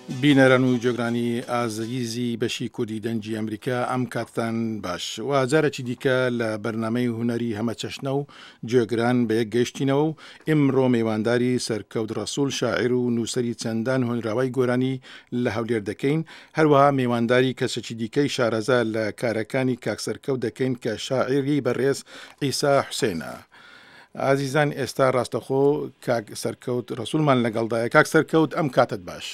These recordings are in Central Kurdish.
بینەران و گوێگرانی ئازیزی بەشی کوردی دەنگی ئەمریکا ئەم کاتتان باش و جارێکی دیکە لە بەرنامەی هونەری هەمەچەشنە و گوێگران بە یەک گەیشتینەوە و ئیمڕۆ میوانداری سەرکەوت ڕەسوڵ شاعیر و نووسەری چەندان هۆنراوەی گۆرانی لە هەولێر دەکەین، هەروەها میوانداری کەسێکی دیکەی شارەزا لە کارەکانی کاک سەرکەوت دەکەین کە شاعیری بەڕێز عیسا حوسێنە. ئازیزان ئێستا ڕاستەخۆ کاک سەرکەوت ڕەسوڵمان لەگەڵدایە، کاک سەرکەوت ئەم کاتەت باش.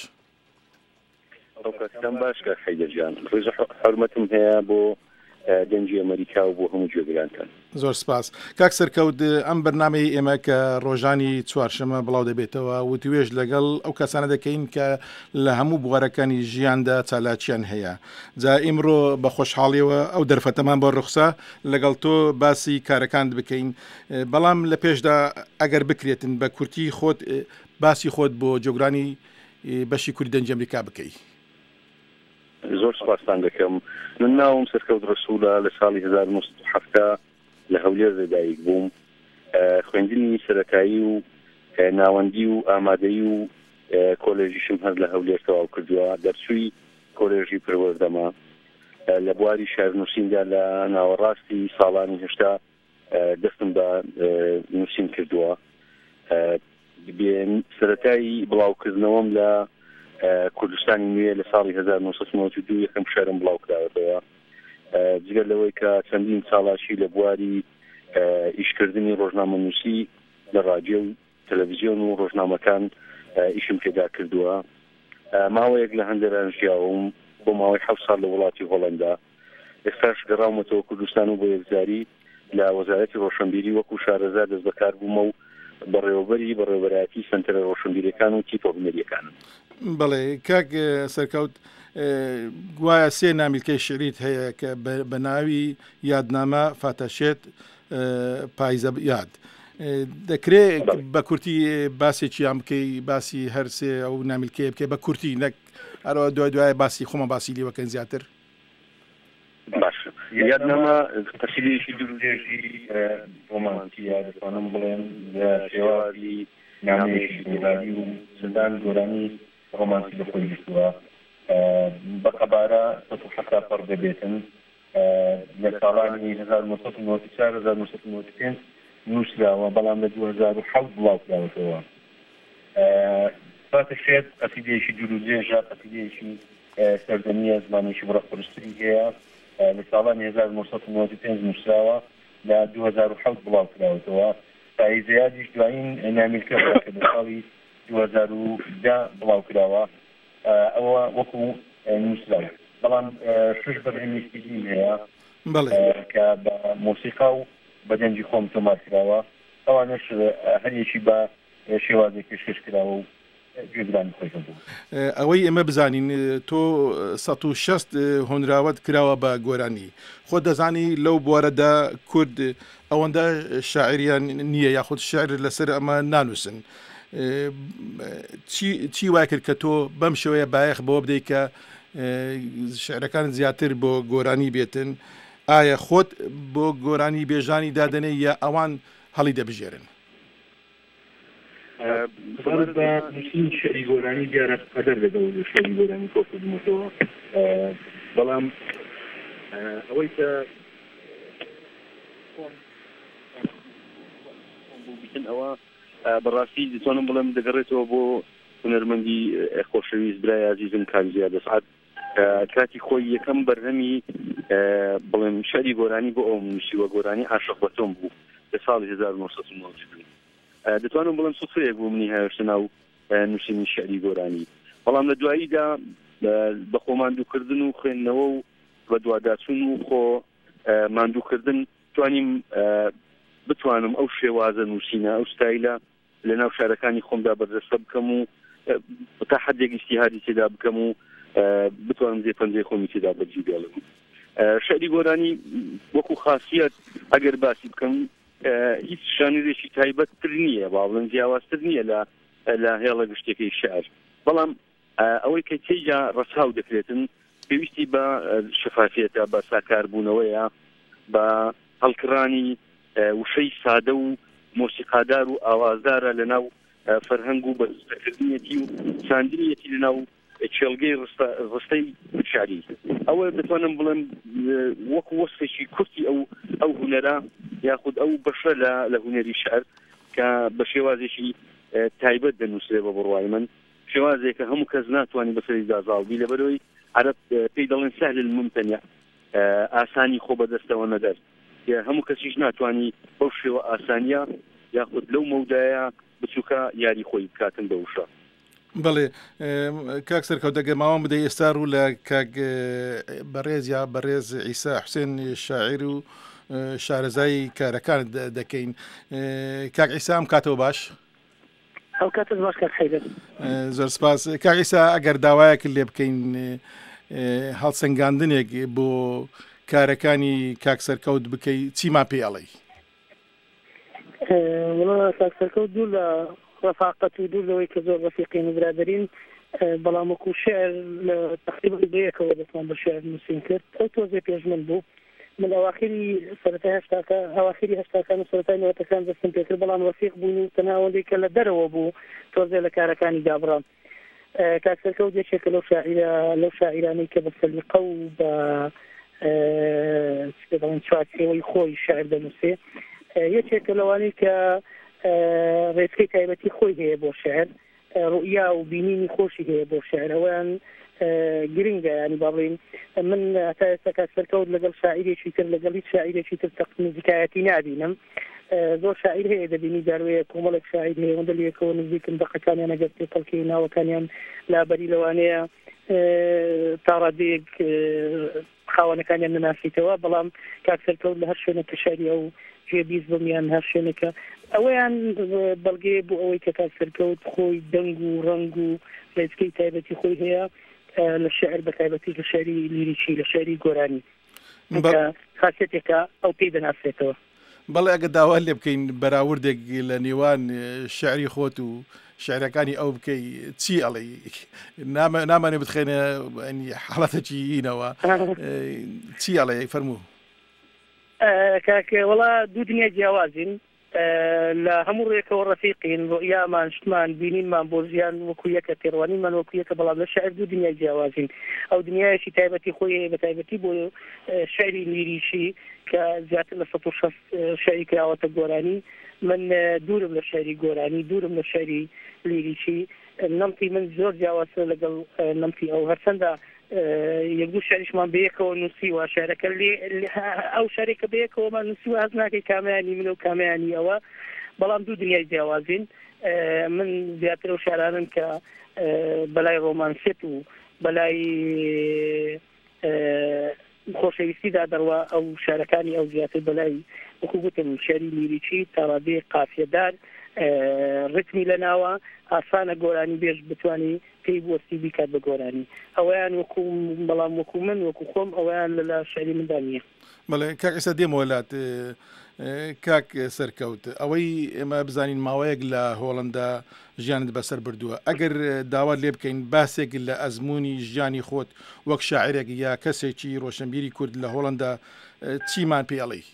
ئەو کاتتان باش کاک حەیدەر گیان، ڕێز و حورمەتم هەیە بۆ دەنگی ئەمەریکا و بۆ هەموو گوێگرانتان. زۆر سپاس. کاک سەرکەوت ئەم بەرنامەی ئێمە کە ڕۆژانی چوارشەمە بڵاو دەبێتەوە وتوێژ لەگەڵ ئەو کەسانە دەکەین کە لە هەموو بوارەکانی ژیاندا چالاکیان هەیە جا ئیمڕۆ بە خۆشحاڵیەوە ئەو دەرفەتەمان بۆ ڕوخسا لەگەڵ تۆ باسی کارەکانت بکەین بەڵام لە پێشدا ئەگەر بکرێتن بە کورتی خۆت باسی خۆت بۆ جۆگرانی بەشی کوردی دەنگی ئەمریکا بکەی. زۆر سوپاستان دەکەم. من ناوم سەرکەوت ڕەسوڵە، لە ساڵی 1970 لە هەولێر لەدایک بووم. خوێندنی سەرەتایی و ناوەندی و ئامادەیی و کۆلێژیشم هەر لە هەولێر تەواو کردووە. دەرچووی کۆلێژی پەروەردەمە. لە بواری شعرنووسیندا لە ناوەڕاستی ساڵانی 80 دەستم بە نووسین کردووە. سەرەتای بڵاوکردنەوەم لە کوردستانی نوێ لە ساڵی 1992 یەکەم شعرم بڵاو کراوەتەوە. جگە لەوەی کە چەندین چالاکی لە بواری ئیشکردنی ڕۆژنامەنووسی لە ڕادیۆ و تەلەڤزیۆن و ڕۆژنامەکان ئیشم تێدا کردووە. ماوەیەک لە هەندەران ژیاوم بۆ ماوەی حەوت ساڵ لە وڵاتی هۆڵەندا. ئێستاش گەڕاومەتەوە کوردستان و بۆ یەکجاری لە وەزارەتی ڕۆشنبیری وەکو شارەزا دەستبەکار بوومە و بەڕێوەبەری بەڕێوەبەرایەتی سەنتەرە ڕۆشنبیریەکان و تیپە هونەریەکانم. بەڵێ کاک سەرکەوت گوایە سێ نامیلکەی شیعریت هەیە کە بە ناوی یادنامە، فاتەشێت، پایزە یاد. دەکرێ بە کورتی باسێکیان بکەی باسی هەر سێ ئەو نامیلکەیە بکەی بە کورتی نەک هەرەوە دوای دوای باسی خۆمان باسی لێوەکەن زیاتر. باشە یادنامە قەسیدەیەکی دوور و درێژی ڕۆمانسییە، دەتوانم بڵێم لە شێوازی نامەیەکی گۆرانی و چەندان گۆرانی ڕۆمانسی لە خۆی گرتووە. بە قەبارە 170 پەڕ دەبێتن. لە ساڵانی 1994 1995 نووسراوە، بەڵام لە 2007 بڵاوکراوەتەوە. فاتح شێت قەسیدەیەکی دوور و درێژە، قەسیدەیەکی سەردەمییە، زمانێکی بڕە قورستری هەیە، لە ساڵانی 1995 نووسراوە، لە 2007 بڵاوکراوەتەوە. پاییزە یادیش دوایین نامیلکە بووە کە لە ساڵی 2010 بڵاوکراوە، ئەوە وەکو نووسراو. بەڵام شەش بەرهەمی سیدیم هەیە کە بە مۆسیقا و بە دەنگی خۆم تۆمار کراوە، ئەوانەش هەریەکی بە شێوازێک پێشکەش کراوە و گوێگرانی خۆی هەبوو. ئەوەی ئێمە بزانین تۆ 160 هۆنراوەت کراوە بە گۆرانی، خۆت دەزانی لەو بوارەدا کورد ئەوەندە شاعیریان نییە یاخود شیعر لەسەر ئەمە نانووسن. چی چی وای کرد کە تۆ بەم شێوەیە بایەخ بەوە بدەیت کە شعرەکان زیاتر بۆ گۆرانی بێتن؟ ئایا خۆت بۆ گۆرانی بێژانی دادەنێی یا ئەوان هەڵی دەبژێرن؟ سەبارەت بە نووسینی شیعری گۆرانی دیارە قەدەر لەگەڵ شیعری گۆرانی کۆ کردوومەتەوە، بەڵام ئەوەی کە خۆم بۆ بیتن ئەوە بەڕاستی دەتوانم بڵێم دەگەڕێتەوە بۆ هونەرمەندی خۆشەویست برای ئازیزم کاک زیاد ئەسعەد کە کاتی خۆی یەکەم بەرهەمی بڵێم شعری گۆرانی بۆ ئەوم نووسیوە، گۆرانی عاشق بە تۆم بوو لە ساڵی 1992. دەتوانم بڵێم سوتفەیەک بوو منی هاوێشتە ناو نووسینی شعری گۆرانی، بەڵام لە دواییدا بە خۆ ماندووکردن و خوێندنەوە و بەدواداچوون و خۆ ماندووکردن توانیم بتوانم ئەو شێوازە نووسینە، ئەو ستایلە لە ناو شارەکانی خۆمدا بەرجەستە بکەم و تا حدێک ئیجتیهادی تێدا بکەم و بتوانم جێ پەنجەی خۆمی تێدا بەجی بێڵم. شعری گۆرانی وەکو خاصیت ئەگەر باسی بکەم هیچ ژانرێکی تایبەتتر نییە، با بڵێم جیاوازتر نییە لە لە هێڵە گشتەکەی شعر، بەڵام ئەوەی کە تێیدا ڕەچاو دەکرێتن پێویستی بە شەفافیەتە، بە ساکاربوونەوەیە، بە هەڵکڕانی وشەی سادە و مۆسیقادار و ئاوازدارە لە ناو فەرهەنگ و بەرجەستەکردنیەتی و چاندنیەتی لە ناو کێڵگەی ڕستە ڕستەی شعری. ئەوە دەتوانم بڵێم وەکو وەسفێکی کورتی ئەو ئەو هونەرە یاخود ئەو بەشە لە لە هونەری شعر کە بە شێوازێکی تایبەت دەنووسرێ بە بڕوای من شێوازێکە هەموو کەس ناتوانانی بەسەریدا زاڵ بی لەبەرەوەی عەرەب پێی دەڵێن سهل الممتنع ئاسانی خۆ بەدەستەوە نەدەر هەموو کەسیش ناتوانانی بەو شێوە ئاسانیە یاخود لەو مەودایە بچووکە یاری خۆی بکاتن بە وشە. بەڵێ کاک سەرکەوت ئەگەر ماوەم بدەی ئێستا ڕوو لە کاک بەڕێز یا بەڕێز عیسا حوسێن شاعیر و شارەزای کارەکانت دەکەین کاک عیسا ئەم کاتەوە باش ئەو کاتت باش کاک حەیدەر. زۆر سپاس کاک عیسا ئەگەر داوایەکت لێ بکەین هەڵسەنگاندنێک بۆ کارەکانی کاک سەرکەوت بکەی چیمان پێ ئەڵێی؟ وەڵا کاک سەرکەوت دوور لە ڕەفاقەت و دوور لەوەی کە زۆر ڕەفیقین و برادەرین بەڵام وەکو شعر لە تەقریبا بەیەکەوە دەستمان بە شعر نووسین کرد ئەو تۆزێ پێش من بوو من ئەواخری سەرەتای هەشتاکە ئەواخری هەشتاکان و سەرەتای نەوەتەکان دەستم پێکرد بەڵام ڕەفیق بووین و تەنها ئەوەندەی کە لە دەرەوە بوو تۆزێ لە کارەکانی دابڕام کاک سەرکەوت یەکێکە لەو شاعیرە لەو شاعیرانەی کە بە سەلیقە و بە چ پێ دەڵێن چوارچێوەی خۆی شعر دەنووسێ یەکێکە لەوانەی کە ڕێچکەی تایبەتی خۆی هەیە بۆ شعر ڕوئیا و بینینی خۆشی هەیە بۆ شعر ئەویان گرنگە ینی با بڵین من هەتا ئێستا کاک سەرکەوت لەگەڵ شاعیرێکی تر لەگەڵ هیچ شاعیرێکی تر تەق نزیکایەتی نابینم زۆر شاعیر هەیە دەبینی جاروەیە کۆمەڵێک شاعیر هەیە ئەوەندە لەیەکەوە نزیکن دەقەکانیان ئەگەر تێکەڵکەی و ناوەکانیان لابەری لەوانەیە تا ڕادەیەک خاوەنەکانیان نەناسیتەوە بەڵام کاک سەرکەوت لە هەر شوێنێک کە شعری ئەو گوێ بیست بم یان هەر شوێنێکە ئەوەیان بەڵگەیە بۆ ئەوەی کە کاک سەرکەوت خۆی دەنگ و ڕەنگ و ڕێچکەی تایبەتی خۆی هەیە لە شعر بە تایبەتیش لە شعری لیریکی لە شعری گۆرانی چونکە خاسیەتێکە ئەو پێی دەناسرێتەوە. بەڵێ ئەگەر داوات لێ بکەین بەراوردێک لە نێوان شعری خۆت و شعرەکانی ئەو بکەی چی ئەڵێی؟ نامانێ بتخەینە حاڵەتێکی هینەوە چی ئەڵێی فەرموو؟ کاک وەڵا دوو دنیای جیاوازین لە هەموو ڕوویەکەوە ڕەفیقین، ڕوئیامان، شتمان، بینینمان بۆ ژیان وەکو یەکە، تێڕوانینمان وەکو یەکە، بەڵام لە شیعر دوو دنیای جیاوازین. ئەو دنیایەکی تایبەتی خۆی هەیە، بەتایبەتی بۆ شیعری لیریکی کە زیاتر لە 160 شیعری کراوەتە گۆرانی. من دوورم لە شیعری گۆرانی، دوورم لە شیعری لیریکی. نەمتی من زۆر جیاوازترە لەگەڵ نەمتی ئەو، هەرچەندە یەک دوو شعریشمان بەیەکەوە نووسیوە، شعرەکە لێ ئەو شعرێک کە بەیەکەوەمان نووسیوە هەست ناکەی کامیانی منە و کامیانی ئەوە، بەڵام دوو دنیای جیاوازین. من زیاتر ئەو شعرانەم کە بەلای ڕۆمانسیەت و بەلای خۆشەویستیدا دەڕوا، ئەو شعرەکانی ئەو زیاتر بەلای وەکو گوتم شعری لیریکی تا ڕادەیەک قافیەدار، ڕیتمی لەناوە، ئاسانە گۆرانیبێژ بتوانی پێی بوەستی بیکات بە گۆرانی. ئەوەیان وەکو بەڵام وەکو من وەکو خۆم ئەوەیان لە لا شعری مندا نییە. بەڵێ کاک ئێستا دێمەوە لات کاک سەرکەوت ئەوەی ئێمە بزانین ماوەیەک لە هۆڵندا ژیانت بەسەر بردووە ئەگەر داوات لێ بکەین باسێک لە ئەزمموی ژیانی خۆت وەک شاعرێک یا کەسێکی ڕۆشنبیری کورد لە هۆڵندا چیمان پێ ئەڵێی؟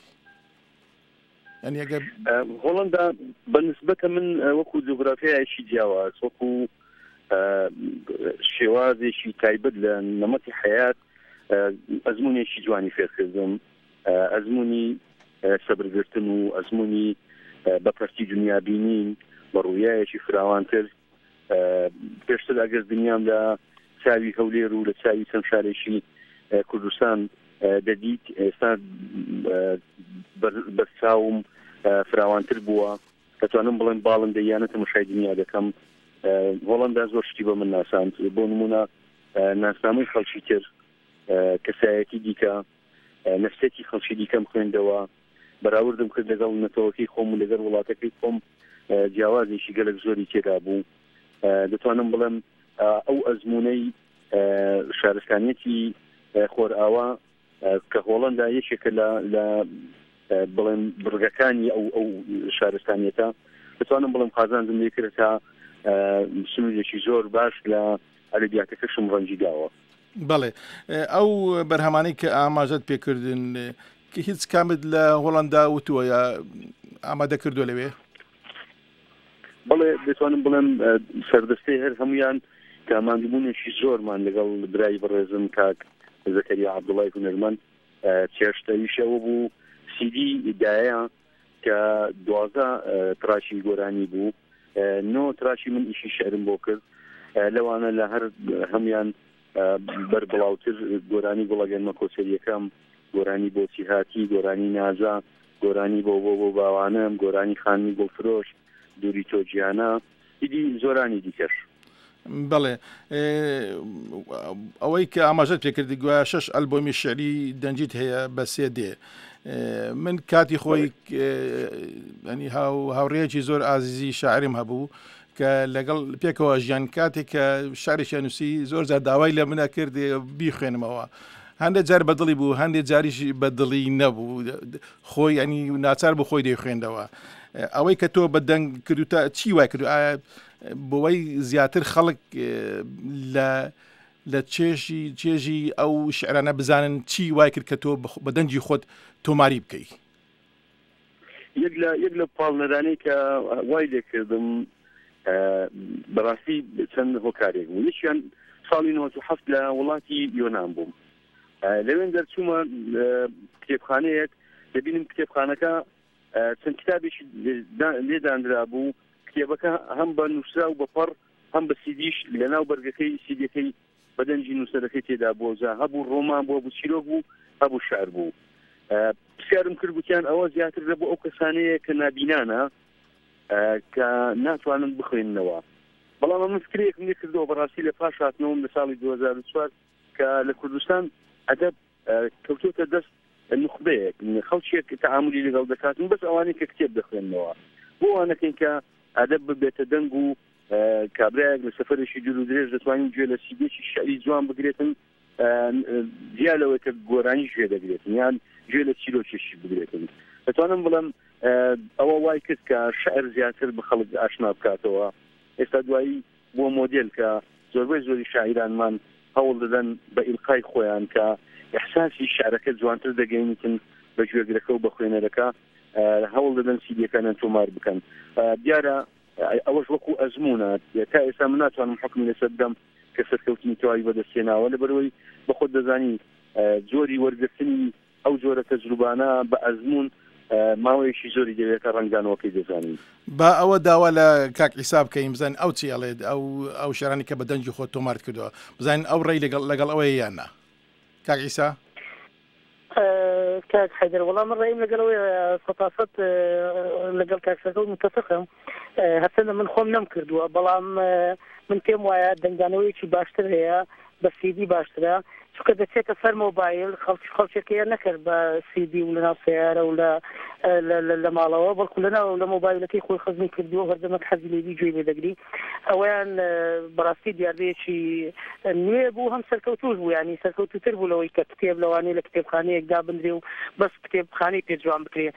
یانی ئەگەر هۆڵندا بە نسبەتە من وەکو جوگرافیایەکی جیاواز وەکو شێوازێکی تایبەت لە نەمەتی حەیات ئەزمونێکی جوانی فێرکردم ئەزمموی سەبرگرتن و ئەزمموی بە پەرتی دنیا بینین بە ڕوویایەکی فراوانتر پێشتر ئەگەر دنیام لە چاوی هەولێر و لە چاوی چەند شارێکی کوردستان دەدیت ئێستا بەرچاوم فراوانتر بووە دەتوانم بڵێم باڵندەیانە تەمەشای دنیا دەکەم هۆڵندا زۆر شتی بە من ناساند بۆ نمونە ناسنامەی خەڵکی تر کەسایەتی دیکە نەفسێتی خەڵکی دیکەم خوێندەوە بەراوردم کرد لەگەڵ نەتەوەکەی خۆم و لەگەڵ وڵاتەکەی خۆم جیاوازێکی گەلک زۆری تێدا بوو دەتوانم بڵێم ئەو ئەزمونەی شارستانیەتی خۆرئاوا کە هۆڵندا یەکێکە لە لە بڵێم بڕگەکانی ئەو ئەو شارستانیەتە دەتوانم بڵێم قازانجم لێ کرد تا سنوورێکی زۆر باش لە ئەدەبیاتەکەشم ڕەنجی داوە. بەڵێ ئەو بەرهەمانەی کە ئاماژەت پێکردن هیچ کامت لە هۆڵندا وتووە یا ئامادە کردووە لەوێ؟ بەڵێ دەتوانم بڵێم سەردەستەی هەر هەمویان. کە ماندووبوونێکی زۆرمان لەگەڵ برای بەڕێزم کاک زەکەریا عەبدوڵای هونەرمەند چێشت، ئەویش ئەوە بوو سیدی دایە کە 12 تراکی گۆرانی بوو، نۆ تراکی من ئیشی شعرم بۆ کرد، لەوانە لە هەر هەموان بەربڵاوتر گۆرانی گوڵەگەنمە کۆچەریەکەم، گۆرانی بۆچی هاتی، گۆرانی نازە، گۆرانی بۆ بۆ بۆ باوانم، گۆرانی خانمی گوڵفرۆش، دووری تۆ گیانە، ئیدی زۆرانی دیکەش. بەڵێ ئەوەی کە ئاماژەت پێکردی گوایە شەش ئەلبۆمی شعری دەنگیت هەیە بە سێ دێ من کاتی خۆی ینی هاو هاوڕێیەکی زۆر ئازیزی شاعرم هەبوو کە لەگەڵ پێکەوە ژیان کاتێک کە شارێکیان نووسی زۆر جار داوای لە منە کرد بیخوێنمەوە هەندێک جار بەدڵی بوو هەندێک جاریش بەدڵی نەبوو خۆی ینی ناچار بۆ خۆی دەیخوێندەوە ئەوەی کە تۆ بە دەنگ کردوتە چی وای کرد ئایا بۆی زیاتر خەڵک لە لە چێژی چێژی ئەو شعرانە بزانن چی وای کرد کە تۆ بە دەنگی خۆت تۆماری بکەی یەک لە یەک لە پاڵنەرانەی کە وای لێکردم بەڕاستی چەند هۆکارێک بوو یەکیان ساڵی 97 لە وڵاتی یۆناان بووم لەوێن دەرچوومە کتێبخانەیەک دەبینم کتێبخانەکە چەند کتابێکی لێدانرا بوو کتێبەکە هەم بە نووسرا و بە پەڕ هەم بە سیدیش لەناو بەرگەکەی سیدەکەی بە دەنگی نووسەرەکەی تێدا بووە جا هەبوو ڕۆمان بوو هەبوو چیرۆک بوو هەبوو شعر بوو پرسیارم کرد گوتیان ئەوە زیاتر لە بۆ ئەو کەسانەیە کە نابینانە کە ناتوانن بخوێننەوە بەڵام من فکرێکم لێ کردەوە بەڕاستی لە پاش هاتنەوەم لە ساڵی 2004 کە لە کوردستان ئەدەب کەوتۆتە دەست نوخبەیەک خەڵکێک تەعاملی لەگەڵ دەکاتن بەس ئەوانەی کە کتێب دەخوێننەوە بۆ وانەکەین کە ئەدەب ببێتە دەنگ و کابرایەک لە سەفەرێکی دوور و درێژ دەتوانین گوێ لە سیدێکی شعری جوان بگرێتن جیا لەوەی کە گۆرانی گوێ دەگرێتن یان گوێ لە چیرۆکێکی بگرێتن دەتوانم بڵێم ئەوە وای کرد کە شعر زیاتر بە خەڵک ئاشنا بکاتەوە ئێستا دوایی بۆ مۆدێل کە زۆربەی زۆری شاعیرانمان هەوڵ دەدەن بە ئیلقای خۆیان کە ئیحساسی شعرەکە جوانتر دەگەینیتن بە گوێگرەکە و بە خوێنەرەکە هەوڵ دەدەن سیدیەکانیان تۆمار بکەن دیارە ئەوەش وەکو ئەزموونە تا ئێستا من ناتوانم حوکمی لەسەر بدەم کە سەرکەوتنی تەواوی بەدەستهێناوە لەبەرئەوەی بەخۆت دەزانی جۆری وەرگرتنی ئەو جۆرە تەجروبانە بە ئەزموون ماوەیەکی زۆری دەوێت تا ڕەنگدانەوەکەی دەزانین. با ئەوە داوا لە کاک عیسا بکەین بزانین ئەو چی ئەڵێت ئەو ئەو شعرانەی کە بە دەنگی خۆت تۆمارت کردووە بزانین ئەو ڕێی لەگەڵ لەگەڵ ئەوەیە یان نا کاک عیسا؟ کاک حەیدەر وەڵا من ڕێیم لەگەڵ ئەوەیە سەتاسەت لەگەڵ کاک سەرکەوت متفقم هەرچەندە من خۆم نەم کردووە بەڵام من پێم وایە دەنگدانەوەیەکی باشتر هەیە بە سیدی باشترە چونکە دەچێتە سەر مۆبایل خەڵکی خەڵکێک هەیە نەکرد بە سیدی و لەناو سەیارە و لە لە ماڵەوە بەڵکو لەناو لە مۆبایلەکەی خۆی خزمی کردووە هەردەمەک حەزی لێبی گوێی لێ دەگری ئەوەیان بەڕاستی دیاردەیەکی نوێ بوو هەم سەرکەوتووش بوو یانی سەرکەوتووتر بوو لەوەی کە کتێب لەوانەیە لە کتێبخانەیەک دابنرێ و بەس کتێبخانەی پێ جوان بکرێ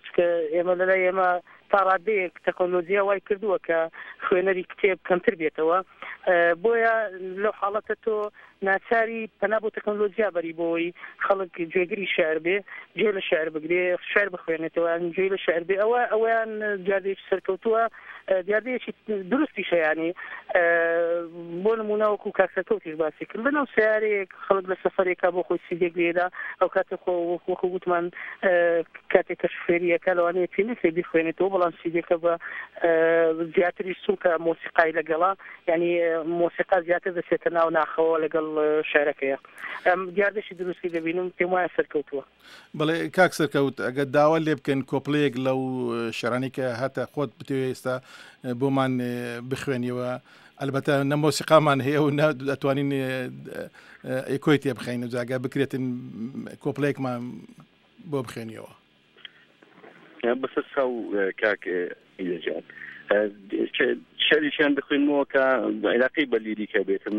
چونکە ئێمە لەلای ئێمە تا ڕادەیەک تەکنۆلۆجیا وای کردووە کە خوێنەری کتێب کەمتر بێتەوە بۆیە لەو حاڵەتە تۆ ناچاری پەنا بۆ تەکنۆلۆجیا بەری بۆی خەڵک گوێگری شعر بێ گوێ لە شعر بگرێ شعر بخوێنێتەوە یان گوێی لە شعر بێ ئەوە ئەوەیان دیاردەیەکی سەرکەوتووە دیاردەیەکی دروستیشە یانی بۆ نموونە وەکو کاک سەرکەوتیش باسی کرد لەناو سەیارەیەک خەڵک لە سەفەرێکا بۆ خۆی سیدێک لێدا ئەو کاتە خۆ وەکو گوتمان کاتێک کە شوفێریەکە لەوانەیە پێ نەکرێ بیخوێنێتەوە بەڵام سیدێکە بە زیاتریش چونکە مۆسیقای لەگەڵا یعنی مۆسیقا زیاتر دەچێتە ناو ناخەوە لەگەڵ شعرەکەیە ئەم دیاردەشی دروستی دەبینم پێم وایە سەرکەوتووە. بەڵێ کاک سەرکەوت ئەگەر داوا لێ بکەن کۆپلەیەک لەو شعرانەی کە هەتە خۆت بتەوێ ئێستا بۆمان بخوێنیەوە ئەلبەتە نە مۆسیقامان هەیە و نە ئەتوانین ئێکۆی تێ بخەین و جاگە بکرێتن کۆپلەیەکمان بۆ بخوێنیەوە. بەسەر چاو کاک گیان شعرێکیان دەخوێنمەوە کە عیلاقەی بە لیریکە بێتن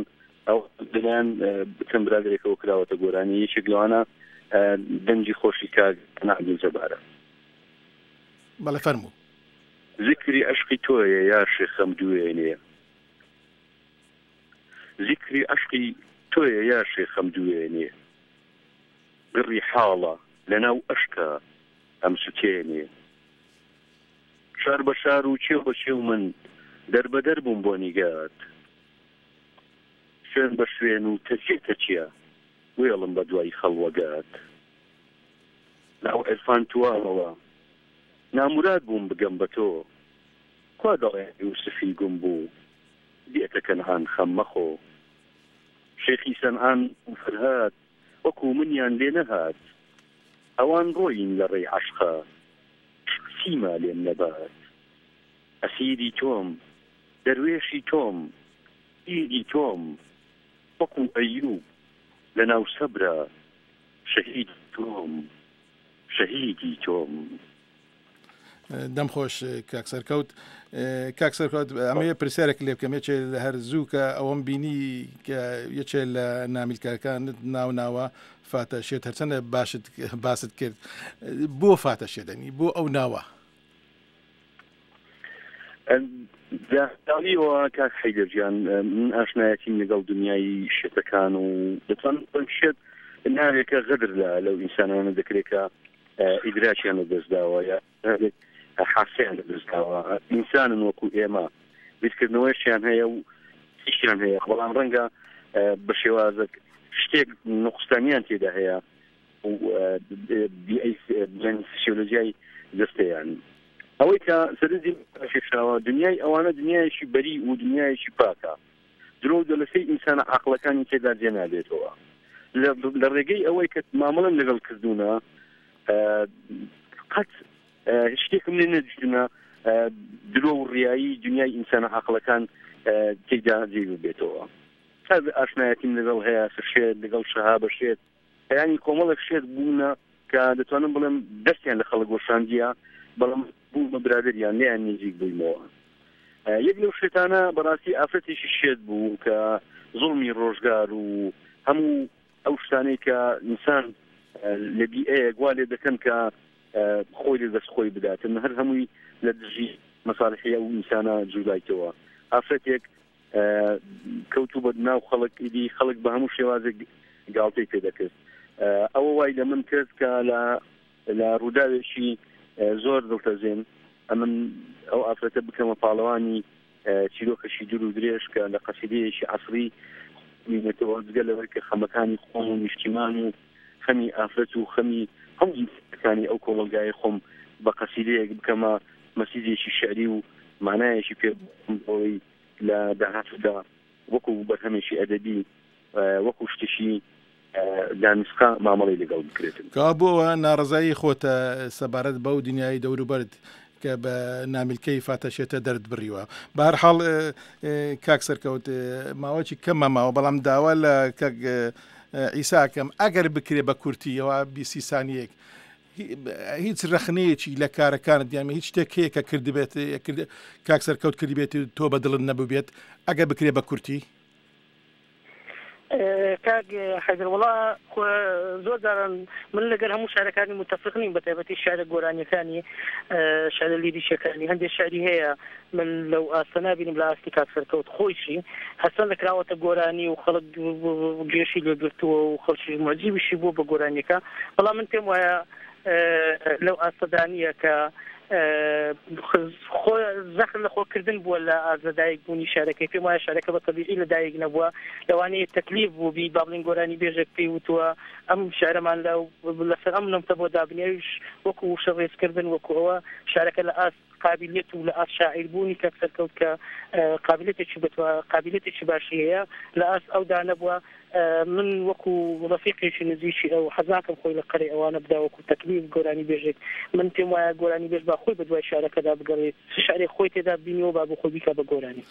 ئەو لەلایەن چەند برادەرێکەوە کراوەتە گۆرانی یەکێک لەوانە دەنگی خۆشی کاک عەبدولجەبارە. بەڵێ فەرموو. زیکری عەشقی تۆیە یار شێخەم دوێنێ زیکری عەشقی تۆیە یار شێخەم دوێنێ گڕی حاڵە لەناو ئەشکا ئەمسوتێنێ. شار بە شار و کێو بە کێو من دەربەدەر بووم بۆ نیگات. شوێن بە شوێن و تەکیە تەکیە وێڵم بە دوای خەڵوەگەت. ناو عیرفان توامەوە ناموراد بووم بگەم بە تۆ. کوا دەڵێن یوسفی گوم بوو دێتە کەنعان خەم مەخۆ. شێخی سەنعان و فەرهاد وەکوو منیان لێ نەهات. ئەوان ڕۆیین لە ڕێی عەشقا عەشق سیما لێم نەبات. ئەسیری تۆم، دەروێشی تۆم، پیری تۆم، وەکوو ئەیووب لە ناو سەبرا شەهیدی تۆم، شەهیدی تۆم. دەم خۆش کاک سەرکەوت. کاک سەرکەوت ئەمەوێ پرسیارێک لێ بکەم یەکێ لە هەر زوو کە ئەوەم بینی کە یەکێ لە نامیلکەکانت ناو ناوە فاتە شێت هەرچەندە باشت باست کرد بۆ فاتە شێدەنی بۆ ئەو ناوە؟ دالیەوە کاک حەیدەر گیان من ئاشنایەتیم لەگەڵ دنیای شێتەکان و دەتوانم بڵێم شێت ناوێکە غەدر لە لەو ئینسانانە دەکرێت کە ئیدراکیان لە دەستداوە یا هەندێک حاسیان لە دەستداوە ئینسانن وەکو ئێمە بیرکردنەوەیشیان هەیە و هیچیان هەیە بەڵام ڕەنگە بە شێوازێک شتێک نقستانیان تێدا هەیە بڵێن فسیۆلۆجیای جەستەیان ئەوەی کە سەرنجی کێشاوە دنیای ئەوانە دنیایەکی بەری و دنیایەکی پاکە درۆ و دەلەسەی ئینسانە عاقڵەکانی تێدا جێ نابێتەوە لە ڕێگەی ئەوەی کە مامەڵەم لەگەڵ کردوونە قەت شتێکم لێ نەدیتونە درۆ و ڕیایی دنیای ئینسانە عاقڵەکان تێدا جێ ببێتەوە ئاشنایەتیم لەگەڵ هەیە شێت لەگەڵ شەهابە شێت یانی کۆمەڵێک شێت بوونە کە دەتوانم بڵێم دەستیان لە خەڵک وەشاندیە بەڵام بوومە برادەریان لێیان نزیک بوویمەوە. یەک لەو شێتانە بەڕاستی ئافرەتێکی شێت بوو کە زوڵمی ڕۆژگار و هەموو ئەو شتانەی کە ئینسان لە بیئەیەک وا لێ دەکەن کە خۆی لە دەست خۆی بداتن هەر هەمووی لە دژی مەسالحی ئەو ئینسانە جوولایتەوە. ئافرەتێک کەوتوو بە ناو خەڵک ئیدی خەڵک بە هەموو شێوازێک گاڵتەی پێ دەکرد ئەوە وای لە من کرد کە لە لە ڕووداوێکی زۆر دڵتەزێن ئەمن ئەو ئافرەتە بکەمە پاڵەوانی چیرۆکەشی دوور و درێژ کە لە قەسیدەیەکی عەسری بینێتەوە جگە لەوەی کە خەمەکانی خۆم و نیشتیمان و خەمی ئافرەت و خەمی هەموو ئینسانەکانی ئەو کۆمەڵگایەی خۆم بە قەسیدەیەک بکەمە مەسیجێکی شیعری و مانایەکی پێ بخۆم بۆ ئەوەی لە داهاتوودا وەکو بەرهەمێکی ئەدەبی وەکو شتێکی دانسقە مامەڵەی لەگەڵ بکرێتن. کەوابوو ئەوە ناڕەزایی خۆتە سەبارەت بەو دنیای دەوروبەرت کە بە نامیلکەی فاتە شێتە دەرت بڕیوە. بە هەر حاڵ کاک سەرکەوت ماوەکی کەممان ماوە بەڵام داوا لە کاک عیسا ئەکەم ئەگەر بکرێ بە کورتی ئەوە بیسی سانیەک هیچ رەخنەیەکی لە کارەکانت یان هیچ شتێک هەیە کە کردبێت کاک سەرکەوت کردبێت تۆ بە دڵت نەبووبێت ئەگەر بکرێ بە کورتی. کاک حەیدەر وەڵا زۆر جاران من لەگەر هەموو شعرەکانی متفق نیم بە تایبەتی شعرە گۆرانیەکانی شعرە لیریکەکانی هەندێک شعری هەیە من لەو ئاستە نابینم لە ئاستی کاک سەرکەوت خۆیشی هەرچەندە کراوەتە گۆرانی و خەڵک گوێشی لێگرتووە و خەڵکیش موعجیبیشی بووە بە گۆرانیەکە بەڵام من پێم وایە لەو ئاستەدا نییە کە خۆ زەخر لە خۆکردن بووە لە ئاست لەدایک بوونی شارەکەی پێم وایە شارەکە بە تەبیعی لەدایک نەبووە لەوانەیە تەکلیف بووبی با بڵێین گۆرانی بێژێک پێی وتووە ئەم شعرەمان لە لەسەر ئەم نمتە بۆ دابنێ ئەویش وەکو وشە ڕێزکردن وەکو ئەوە شارەکە لە ئاست قابیلیەت و لە ئاست شاعیر بوونی کاک سەرکەوت کە قابیلیەتێکی بەتوا قابیلیەتێکی باشی هەیە لە ئاست ئەودا نەبووە من وەکو ڕەفیقێکی نزیکی ئەو حەز ناکەم خۆی لە قەرەی ئەوانە بدا وەکو تەکلیف گۆرانی بێژێک من پێم وایە گۆرانی بێژ با خۆی بە دوای شعرەکەدا بگەڕێت چ شعرێک خۆی تێدا بینیوە با بۆ خۆی بیکا بە گۆرانی.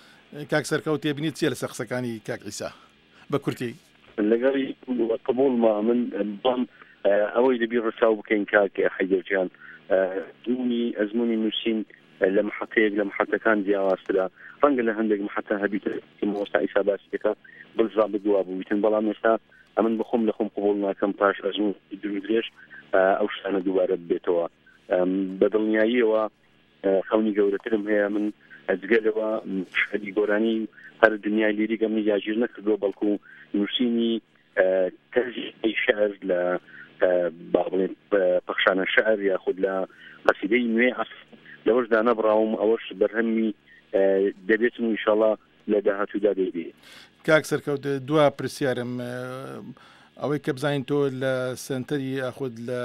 کاک سەرکەوت تێبینیت چیە لەسەر قسەکانی کاک عیسا بە کورتی؟ لەگەڵی قبوڵمە من بەڵام ئەوەی دەبی ڕەچاو بکەین کاک حەیدەر گیان ئەزموونی ئەزموونی نووسین لە محەتەیەک لە محەتەکان جیاوازترە ڕەنگە لە هەندێک محەتە هەبیت کە مامۆستا عیسا باسی دەکا بالضبط وا بوویتن بەڵام ئێستا ئەمن بەخۆم لە خۆم قبوڵ ناکەم پاش ئەزموونی دوور و درێژ ئەو شتانە دووبارە ببێتەوە بە دڵنیاییەوە خەونی گەورەترم هەیە من جگە لەوە شعری گۆرانی هەر دنیای لیریک ئەمنی داگیر نەکردووە بەڵکو نووسینی تەرجی شعر لە با بڵێن پەخشانە شعر یاخود لە قەسیدەی نوێ لەوەش دانەبڕاوم ئەوەش بەرهەمی دەبێتن و ئیشاڵا لە داهاتوودا دەیبێ. کاک سەرکەوت دوا پرسیارم ئەوەی کە بزانین تۆ لە سەنتەری یاخود لە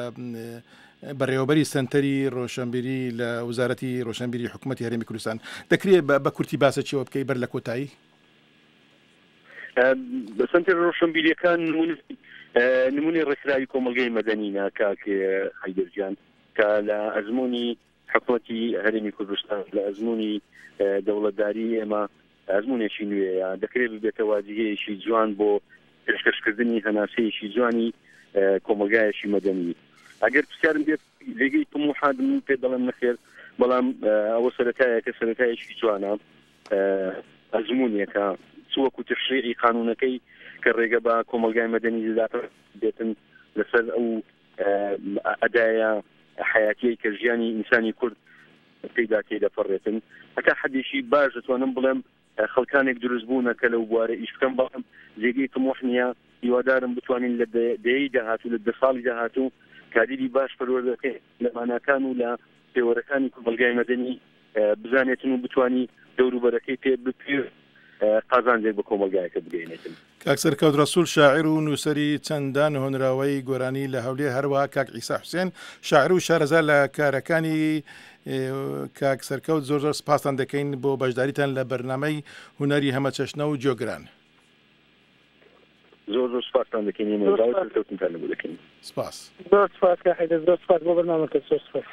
بەڕێوەبەری سەنتەری ڕۆشنبیری لە وزارەتی ڕۆشنبیری حکوومەتی هەرێمی کوردستان دەکرێت بە کورتی باسە چیەوە بکەی بەر لە کۆتایی سەنتەر ڕۆشنبیریەکان نمونەی ڕێکخراوی کۆمەڵگەی مەدەنینە کاک حەیدەر گیان کە لە ئەزمموی حکومەتی هەرێمی کوردستان لە ئەزمموی دەوڵەتداری ئێمە ئەزمونێکی نوێیە دەکرێت ببێتە واجهەیەکی جوان بۆ پێشکەشکردنی هەناسەیەکی جوانی کۆمەلگایەکی مەدەنی ئەگەر پرسیارم بێت جێگەی تموحات من پێ دەڵێم نەخێر بەڵام ئەوە سەرەتایەکە سەرەتایەکی جوانە ئەزمونێکە چ وەکو تشریعی قانونەکەی کە ڕێگە بە کۆمەلگای مەدەنی دەدات بێتن لەسەر ئەو ئەدایە حیاتیەی کە ژیانی ئینسانی کورد پێیدا تێدەپەڕێتن هەتا حەدێکی باش دەتوانم بڵێم خەڵکانێک دروست بوونە کە لەو بوارە ئیش بکەم بەڵام جێگەی تموح نییە هیوادارم بتوانین لە دەیەی داهاتوو لە دە ساڵی داهاتوو کادیری باش پەروەردەکەین لە ماناکان و لە پێوەرەکانی کۆمەڵگای مەدەنی بزانێتن و بتوانی دەوروبەرەکەی پێ بپێ قازانجێک بە کۆمەڵگایەکە بگەینێتن. کاک سەرکەوت ڕەسوول شاعیر و نووسەری چەندان هۆنراوەی گۆرانی لە هەولێر هەروەها کاک عیسا حوسێن شاعیر و شارەزا لە کارەکانی کاک سەرکەوت زۆر زۆر سپاستان دەکەین بۆ بەشداریتان لە بەرنامەی هونەری هەمەچەشنە و جۆگران. زۆر زۆر سپاستان دەکەین ئێمە داوای سەرکەوتنتان لەبۆ دەکەین. سپاس. زۆر سپاس کاک حەیدەر زۆر سپاس بۆ بەرنامەکەت زۆر سپاس.